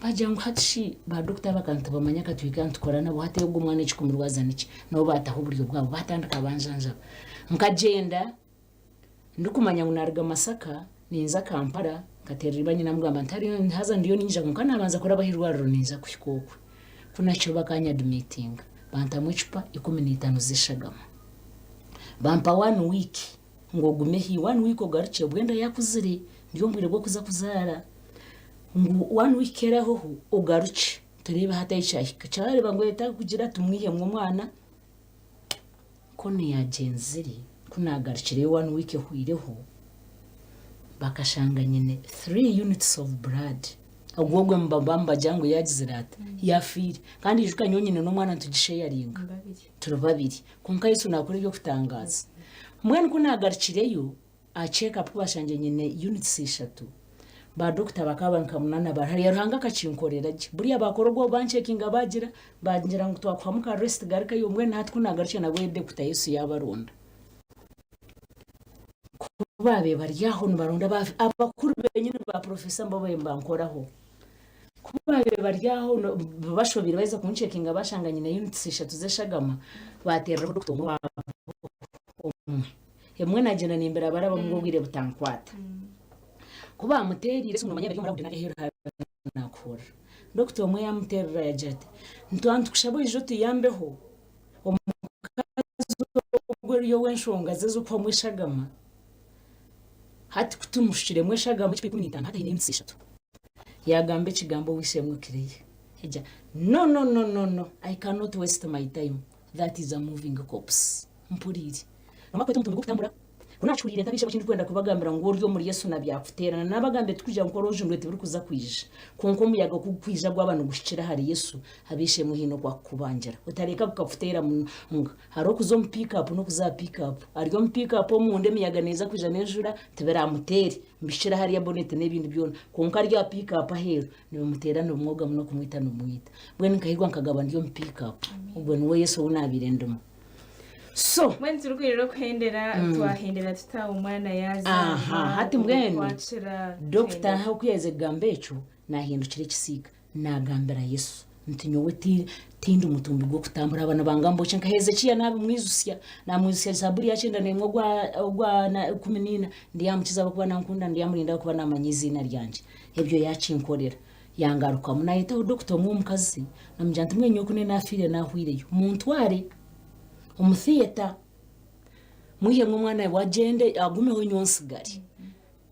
bagira ngu hati shi ba dokita aba nitubamanya katwikara nitukora nabo hati ogu omwana ekikumurwaza niki? Nabo bataho oburyo bwabo batandika banjanjaba. Nkagyenda Ndikumanya ngu naaruga Masaka ninza Kampala, nkateerera ibanyi naamugamba nti hariyo haza ndiyo niinyija kwonka naabanza kuraba aha irwariro ninza kuhika okwe. Ku naahikire bakanyadimitinga, bantamu ecupa 15 z'eshagama. Bampa one week ngu ogume hi, one week ogarukye obwo enda yaakuzire ndi omu bwire bw'okuza kuzaara, ngu one week erahweho ogarukye tureebe hati ahi kyahika. Kyareeba ngu etakugira tumwihemu omwana. Ku naagyenzire, ku naagarukireyo one week ehweireho, bakashanga nyine three units of blood. Ogwo ogwo nibaba nibagira ngu yaagizire ata? Yaafiire. Kandi ijuka nyowe nyine n'omwana nitugisheyaringa, turi babiri. Kwonka Yesu naakora eby'okutangaaza. Mbwenu ku naagarukireyo, Aha check up kubashangire nyine units ishatu, ba doctor bakaba bari nka munana bari hariya Ruhanga akakinkorera gye. Buriya bakora ogwo banchekinga bagira, bangira ngu twakuhamu ka rest garukayo mbwenu hati kunagarukire nabwo doctor Yesu yabaronda. Kubabaire bari aho nibaronda abakuru benyini ba professor nibo babaire nibankoraho. Kubabaire bari aho bashobire baheza kunchekinga bashanga nyine units ishatu z'eshagama batereraho doctor omwe waabo omwe. Emwe nagyenda nimbirabarabamu ngu obwire butankwata. Ku baamuteereire esimu noomanya bari omu rawundi nari aheeru hariyo naakuhurira. Dokita omwe yaamuteerera yaagira ati, Nitwaba nitukushaba oije otuyambeho, omukazi ogu oriyo ow'enshonga ze z'okuhwamu eshagama, hati ku tumushukiremu eshagama ecupa 15 hati aine emitsi ishatu. Yaagamba ekigambo ow'eishe-emwe Claire, yagira, No, no, no, no, no, I cannot waste my time, that is a moving corpse. Mpuriire. Nomara kweta omutumbi gw'okutambura. Ku naakihuriire ntabiishe eki ndikwenda kubagambira ngu ori omuri Yesu na byakuteerana. Naabagambire tikugira ngu ku oroojundwe tibirikuza kwija. Kwonka omuyaga ku gukwija gwaba niguhikira ahari Yesu, ab'eishe-emwe haine oku akukubangira. Otareka gukakuteera munonga. Hariho okuza omu pick-up n'okuza aha pick-up. Ari omu pick-up omunda emiyaga neeza kwija n'enjura tibiraamuteere. Nibihikira hariya boneti n'ebindi byona. Kwonka ari aha pick-up aheeru nibimuteera nibimwogamu n'okumwita nibimwita. Mbwenu nkahigwa nkagaba ndi omu pick-up. Ogwo niwe Yesu ou naabaire ndimu. So Mbwenu turikwirira okuhendera twahendera tuta omwana yazaarwa Aha, hati mbwenu, kwakira dokita aho ku yaaherize kugamba ekyo naahindukira ekisiika naagambira Yesu nti nyowe ti- tindi mutumbi gw'okutambura aba nibangamba okye nka Hezekiya naabimwijutsya naamwijutsya Zaaburi ya kyenda n'emwe ogwa ogwa na 14 ndyamukiza ahabw'okuba nankunda ndyamurinda ahabw'okuba naamanya eiziina ryangye ebyo yaakinkorera yangarukamu naayetaho dokita omwe omukazi namugira nti mbwenu nyowe ku naafiire naahweireyo muntware omu theatre mwihemu omwana we agyende agumeho nyowe ntsigare.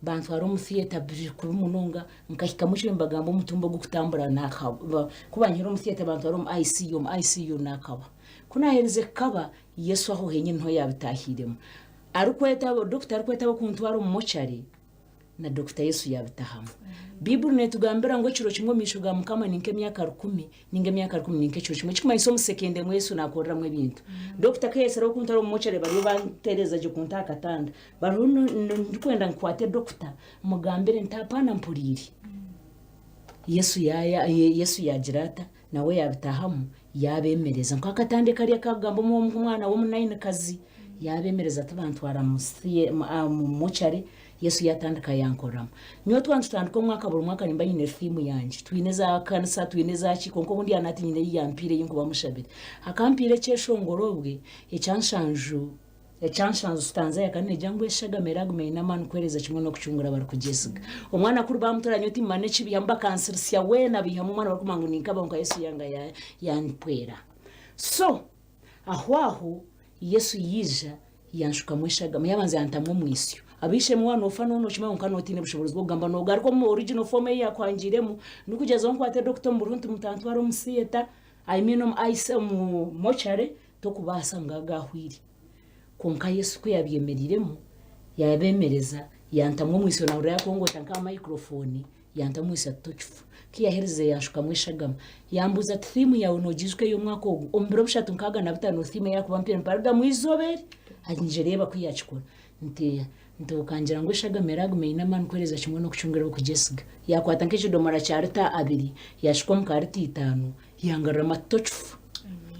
Bantwara omu theatre biri kubi munonga nkahikamu ekiro nibagamba omutumbi ogurikutambura nakaba ku banyihire omu theatre bantwara omu ICU omu ICU nakaba ku naherize kukaba Yesu aho henyini niho yabitahiiremu arikweta doctor arikweta ab'okuntwara omu mochari na Dokita Yesu yaabitahamu. Baiburi neetugambira ngu ekiro kimwe omu maisho ga Mukama ni nk'emyaka rukumi, ninga emyaka rukumi ni nk'ekiro kimwe. Ekirikumanyisa omu sekende emwe Yesu naakoreramu ebintu. Dokita ku yaayetsire kuntwara omu mochari bariyo banteereza gye kunta aha katanda, bariho ndikwenda nkwate dokita mugambire nti hapana mpuriire. Yesu yaaya Yesu yaagira ata? Nawe yaabitahamu yaabeemereza. Nk'akatande kariya akakugamba omwana w'omunainikazi, yaabeemereza tibantwara mu mochari. Yesu yaatandika yankoramu. Nyowe twaba nitutandika omwaka buri mwaka nimba nyine theme yangye. Twine eza kanisa, twine eza ki kwonka obundi yaaba natinyine ei yampiire ei nkuba mushabire. Akampiira ekyeshongoro obwe ekya nshanju ekya nshanju stanza ya kane negira ngu eshagama eraguma eine amaani kuheereza kimwe n'okucungura abarikugyesiga. Omwana kuri baamutoora nyowe timmanya n'ekibihamu bakansiritsya weena baihamu omwana barikumanya ngu ninkaba kwonka Yesu yanga yampwera. So aho aho Yesu yaija Yanshukamu eshagama, yabanza yantamu omwisyo. Ab'eishe-emwe waaba noofa nooba nookimanya kwonka nooba otaine bushoboorozi bw'okugamba noogaruka omu original form ei yaakuhangiiremu. Ndikugyezaho nkwate dokita omu buruhu nti mutantware omu theatre, I mean omu IC omu mortuary, tokubaasa ngu agaahweire. Kwonka Yesu ku yaabyemereiremu, yaabeemereza, yantamu omwisyo naahurira yaakongoota nk'aha microphone. Yantamwisa ati, Tokifa. Ku yaaherize yanshukamu eshagama. Yambuuza ati, Thiimu yaawe noogiijuka ey'omwaka ogu? Omu biro bishatu nkaaga na bitaano thiimu ei yaakuba ampaire mparugamu eizooba eri. Ngireeba reeba ku yaakikora. Nti, nti okangira ngu eshagama eraaguma eine amaani kuheereza kimwe n'okucungura ab'okugyesiga. Yaakwata nk'ekidomora kya rita abiri, yaashuka omu ka rita itaano, yangaruramu ati, Tokifa.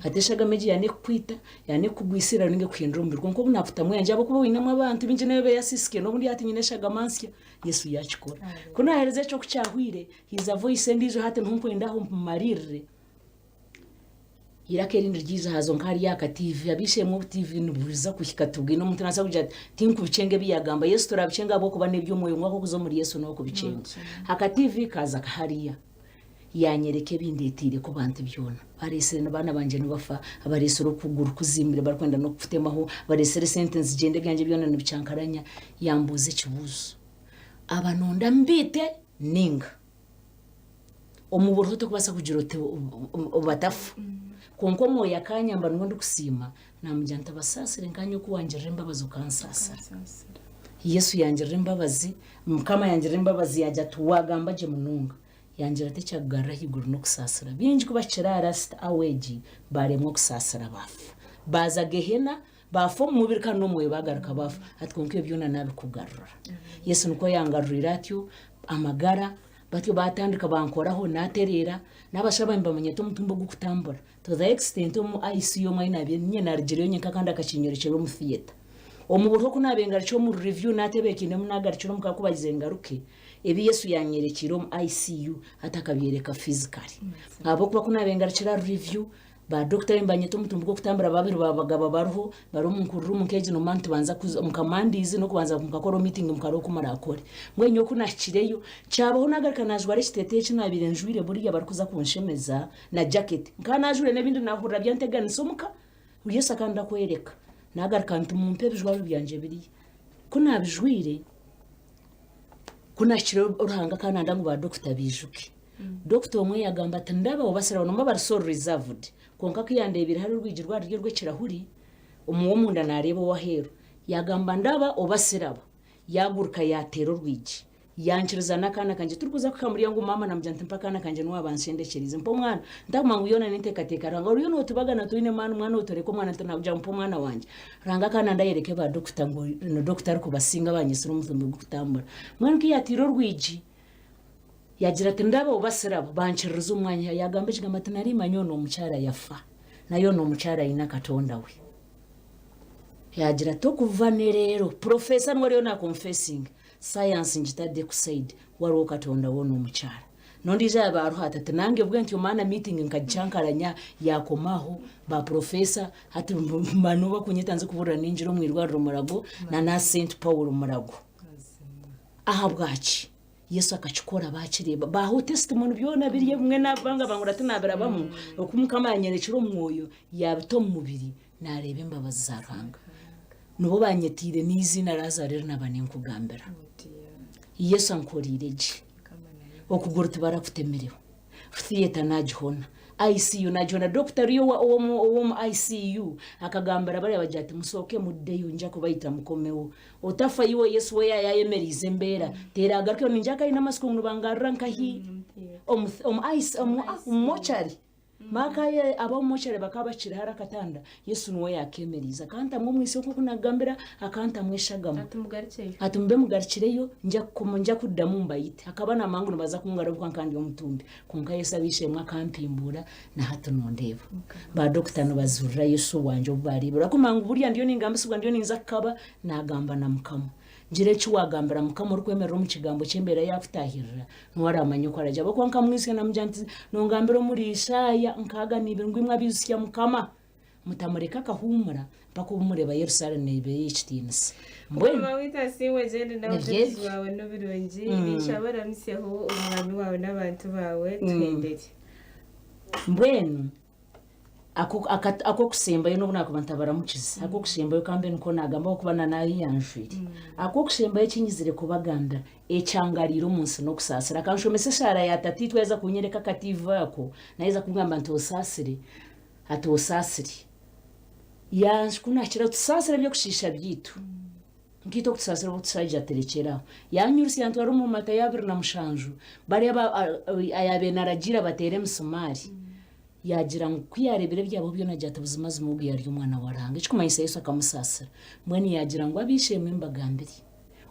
Hati eshagama egi yaaba n'ekukwita, yaaba n'ekukugwisa eiraro nainga ekuhindura omubiri kwonka obu naakutamu eyangye ahabw'okuba oinemu abantu baingi nayo eba eyasiisikire n'obundi hati nyine eshagama nsya. Yesu yaakikora. Ku naaherize ekyo ku kyahwaire, haija voice endiijo hati niho nkwenda aho mmaririre. Eiraka erindi ryaija haaza nka hariya aha ka TV. Ab'eishe-emwe obu TV nibuza kuhika tubwine omuntu naabaasa kugira ati tinkubikyenga ebi yaagamba. Yesu turaabikyenga ahabw'okuba n'eby'omwoyo ngu ahabw'okuza omuri Yesu n'okubikyenga. Aka TV kaaza hariya. Yaanyereka ebi ndeeteire ku bantu byona. Bareetsire n'abaana bangye nibafa, abareetsire okuguru kuzimbire barikwenda n'okukutemaho, abareetsire esente nizigyenda ebyangye byona nibikyankaranya. Yambuuza ekibuuzo, aba nonda mbaite nainga? Omu buriho torikubaasa kugira oti batafa. Kwonka Omwoyo akanyamba nibwo ndikusiima, naamugira nti basaasire nkaanye oku wangirira embabazi okansaasira. Yesu yangirira embabazi, Mukama yangirira embabazi yaagira ati waagamba gye munonga. Yangira ati ekyakugarura ahaiguru n'okusaasira. Baingi ku bahikire aha last hour egi baaremwa okusaasira baafa. Baaza gehena, baafa omu mubiri kandi n'omwoyo baagaruka baafa. Ati kwonka ebyo byona naabikugarura. Yesu nikwo yangaruriire atyo amagara, batyo baatandika bankoraho naatereera, n'abashaho nibamanya ti omutumbi ogurikutambura. To the extent omu ICU omwe ahi naabaire niinye naarugireyo nyenka kandi akakinyorekyera omu theatre. Omu buriho ku naabaire ngarukire omu review naatebeekainemu naagarukire omuka ku bagize ngaruke, Ebi Yesu yaanyerekiire omu ICU hati akabyereka physically. Ahabw'okuba ku naabaire ngarukire aha review, ba doctor nibanyeta omutumbi gw'okutambura babiri babagaba bariho, bari omu nkuru room nk'egi noomanya nitubanza kuza omu kamandiizi n'okubanza mukakora meeting mukareeba oku muraakore. Mbwenu nyowe ku naahikireyo, kyabaho naagaruka naajwara ekiteeteeyi eki naabaire njwaire buriya barikuza kunshemeza na jacket. Nkaba naajwaire n'ebindi naahurira byanteganisa omuka, Yesu akaba ndakwereka. Naagaruka nti mumpe ebijwaro byangye biriya. Ku naabijwaire, Ku naahikire Ruhanga akananda ngu ba dokita baijuke. Dokita omwe yagamba ati ndaba obasira banu bari so reserved. Kwonka ku yandeebire hari orwigi rwari ruri orw'ekirahuri, omu w'omunda naareeba ow'aheeru. Yagamba ndaba oba siraba. Yaaguruka yaateera orwigi. Yankiriza n'akaana kangye. Turikuza kuhika muryango maama namugira nti mpa akaana kangye niwe waaba anshendekyereize. Mpa omwana. Ntakumanya ngu yoona n'enteekateeka ya Ruhanga. Oriyo nootubagana toine maani mwana otoreka omwana nti nakugira ngu mpa omwana wangye. Ruhanga akananda ayereke ba dokita ngu ni dokita arikubasinga banyetsire omutumbi gukutambura. Mbwenu ku yatiire orwigi yagira ati ndaba oba siraba bankiririza omu mwanya yagamba ekigambo ati narimanya onu omukyara yafa naye onu omukyara ayine Katonda we. Yaagira ati, Okuva ni reero, Professor niwe ariyo naakonfesinga, sayansi ngitadde ku sayidi, wariwo Katonda woona omukyara. N'ondiijo yaaba ariho ati, ati nange bwe ntyo maana meeting nkagicankaranya yaakoma aho, ba Professor hati banu bakunyeta nze kubuurira ningira omu irwariro Murago na na Saint Paul Murago. Ahabwaki? Yesu akakikora baakireeba. Baaha testimony byona biri ebimwe nabanga bangura tinabirabamu, oku Mukama yanyerekire omu mwoyo yaabita omu mubiri Naareeba embabazi za Ruhanga. Nibo baanyetaire n'eiziina Laazaaro eri naaba ninkugambira. Yesu ankoreire gye. Okuguru tibarakutemireho. Theatre naagihona. ICU naagihona. Dokita oriya ow'omu ICU akagambira bariya bagira ati musooke muddeyo nja kubaita mukomeho. Otafa iwe Yesu we yaayemereize embeera teraagarukeho. Ningira akaba aine amatsiko ngu nibangarura nkahi? Omu mochari. Maaka aye ab'omu mochari bakaba bakiri hare akatanda, Yesu niwe yaakeemereize. Akantamu omwitsyo nk'oku naakugambira, akantamu eshagama. Ati mugarukyeyo. Ati mube mugarukireyo, nja kukoma, nja kuddamu mbayite. Akaba naamanya ngu nibaza kungarura ahabw'okuba nkaba ndi omutumbi. Kwonka Yesu ab'eishe-emwe akampimbura, na hati nondeeba. Baadokita nibazurira Yesu wangye obu baareebire. Ahabw'okumanya ngu burya ndiyo ningambisibwa, ndiyo ninza kukaba, naagamba na Mukama. Gira eki waagambira Mukama orikwemerera omu kigambo ky'embeera yaakutaahirira, niwe araamanye oku aragira. Ahabw'okuba nkamwitsya naamugira nti, Nongambira omuri Isaaya nkaaga n'ibiri ngu imwe abaijutsya Mukama, mutamureka akahuumura mpaka obu murireeba Yerusaalemu neeba ey'ekitiinisa. Mbwenu Mukama waitu asiimwe gyenda nibyo n'obujulizi ebyo. bwawe n'obirungi. Ninshaba oramutsyeho omwami waawe n'abantu baawe tuhendere. Mbwenu Ak'okusembayo n'obu naakuba ntabaramukize, ak'okusembayo ka mbe nikwo naagamba ahabw'okuba na naayeyanjwire. Ak'okusembayo eki nyizire kubagambira, ekyangariire omu nsi n'okusaasira. Akanshomesa eshaara ya Tataitwe yaaheza kunyereka akatiivi ako, naaheza kungamba nti osaasire, ati osaasire. Ku naahikire aho, tusaasire eby'okushiisha byaitu. Nkaitwe okutusaasira obu tushaija turekyere aho. Yaanyurusya yantwara omu Matayo 27, bariya ayaabaire naaragiira bateere emisimaari. Yaagira ngu ku yaareebire ebyabo byona agira ati, Buzimazima ogu yaari Omwana wa Ruhanga. Ekirikumanyisa Yesu akamusaasira. Mbwenu yaagira ngu, Ab'eishe-emwe mbagambire,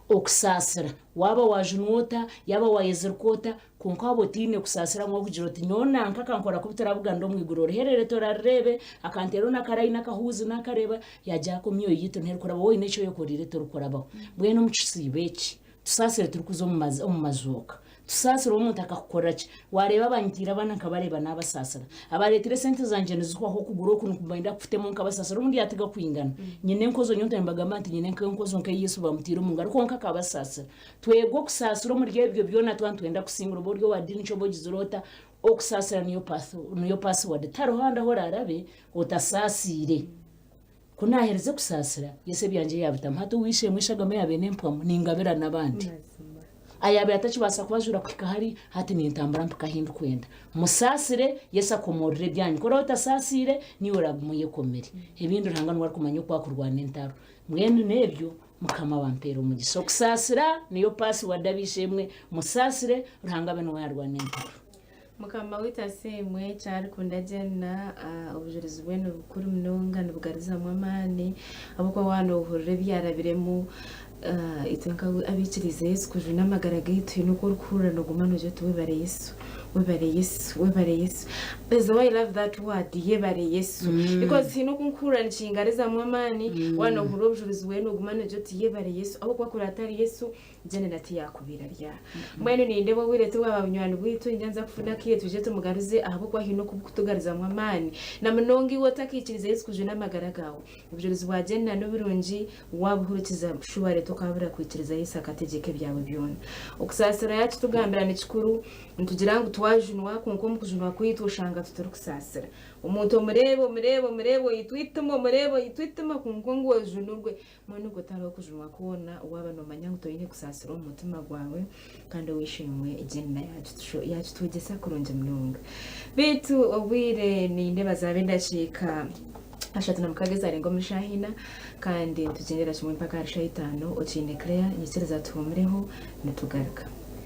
okusaasira, waaba waajunwa ota, yaaba waayezirikwa ota, kwonka waaba otaine kusaasira ngu okugira oti, Nyowe nanka akankora kubi turabugana omu iguru, orihereere torarireebe, akanteera onu akarayi n'akahuuzi naakareeba, yaagira aku emyoyo yaitu n'erikuraba, waaba oine eki oyekoreire torikurabaho. Mbwenu omu kisiibo eki, Tusaasire turikuza omu mazooka. Tusaasire omuntu akakukorera ki? Waareeba abanyitiire abaana nkabareeba naabasaasira. Abareetire esente zangye nizihwaho okuguru oku nikubenda kukutema nkabasaasira obundi yaatiga kwingana. Nyine enkozo nyowe ntari nibagamba nti nyine nk'enkozo nk'ei Yesu baamutiire omu ngaro kwonka akabasaasira. Twege okusaasira omuri ebyo byona twaba nitwenda kusingura oba ori owa diini ki oba ogizire ota, okusaasira niyo paasiwadi. Tihariho handi ahu oraarabe otasaasiire. Ku naaherize kusaasira, Yesu ebyangye yaabitamu. Hati ow'eishe-emwe eshagama yaabaire n'empwamu, ningabira n'abandi. Ayaabaire atakibaasa kubajuura kuhika hari, hati nintambura mpika ahu ndikwenda. Musaasire, Yesu akomoorore ebyanyu. Ku oraabe otasaasiire, naiwe oraagume oyekomere. Ebindi Ruhanga niwe arikumanya oku akurwana entaro. Mbwenu n'ebyo, Mukama abampeere omugisha. Okusaasira niyo paasiwadi ab'eishe-emwe. Musaasire, Ruhanga abe niwe yaarwana entaro. Mukama waitu asiimwe ekyarikunda Jenna obujurizi bwe nibukuru munonga nibugarizamu amaani ahabw'okuba waaba nohurira ebi yarabiremu itwe nka abaikiriize Yesu kujuna amagara gaitu haine oku orikuhurira noguma nogira oti webare Yesu, webare Yesu, webare Yesu. There's a way I love that word yebare Yesu because haine oku nkuhurira nikingarizamu amaani waaba nohurira obujurizi bwe noguma nogira oti yebare Yesu ahabw'okuba kuri atari Yesu Jenna tiyakubaire ari aha. Mbwenu nindeeba obwire tibwaba bunywani bwaitu, niinyija nza kufuna akaire twije tumugaruze ahabw'okuba haine oku burikutugarizamu amaani. Na munonga iwe otakaikiriza Yesu kujuna amagara gaawe. Obujurizi bwa Jenna niburungi waabuhurikiza shuba reero tokaabura kwikiriza Yesu akategyeka ebyawe byona. Okusaasira yaakitugambira ni kikuru, nitugira ngu twajunwa kwonka omu kujunwa kwaitu oshanga tutarikusaasira. Omuntu omureebe, omureebe, omureebe oitwe eitima, omureebe oitwe eitima kwonka ngu ojunurwe. Mbwenu ogwo tihariho kujunwa kwona waaba noomanya ngu toine kusaasira omu mutima gwawe, kandi ow'eishe-emwe Jenna yaakitwegyesa kurungi munonga. Beitu obwire nindeeba zaaba endakiika 36 ezarenga omuri shaaha ina, kandi nitugyendera kimwe mpaka ahari shaaha itaano. Okiine Claire, nyikiriza tuhuumureho nitugaruka.